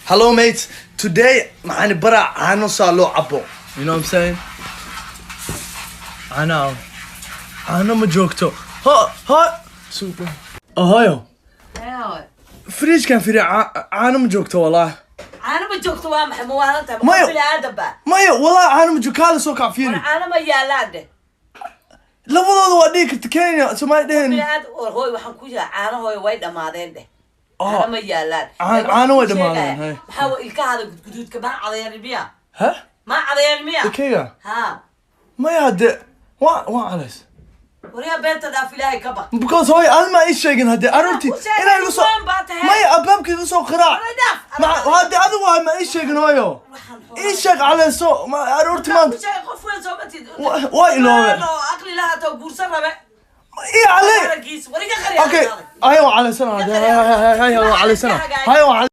Hello mates, today maxaan baraa caano saa loo cabo. You know what I'm saying? Caano. Caano ma joogto. Ha ha super. Ahoyo. Fridge-kan firi, caano ma joogto wallah. Caano ma joogto, waa maxay? Ma waalan tahay? Maya. Ma bini aadam ba? Maya, wallah caano ma joogto, kaala soo kac fiiri. War, caano ma yaalaan dheh. Labadooda waa dhihi karta Kenya, Soomaali dhehen. Bini aadam war, hooy, waxaan ku yahay caano, hooy, way dhamaadeen dheh. Oh. Caano ma yaalaan. Caano way Waxaan ku dhamaadeen, sheegaya, hay. Maxaa wa ilkahaada gudguduudka? Maa cadayaan miya? Ha? Maa cadayaan miya? Ilkayga? Ha. Maya, hadde waa calays. Waryaa, beenta dhaaf, Ilaahay ka baq. Because hooy, aad ma ii sheegin hadde aroortii Ku sheegay, inaa igu soo waan baa tahay. Maya, albaabka igu soo qiraac. Waray, dhaaf. Ma hadde adigu waa ma ii sheegin, hooyo. Waxaan Ii sheeg calayso ma aroortii Markaan maanta. ku sheegay, qof weyn soo matid. Waa iloobe. Oo aqli lahaa too guursan rabe. Ii calay. Aragiis war iga qari. Okay, haya, waa calaysana hadde, haya, haya, waa calaysana, haya, waa.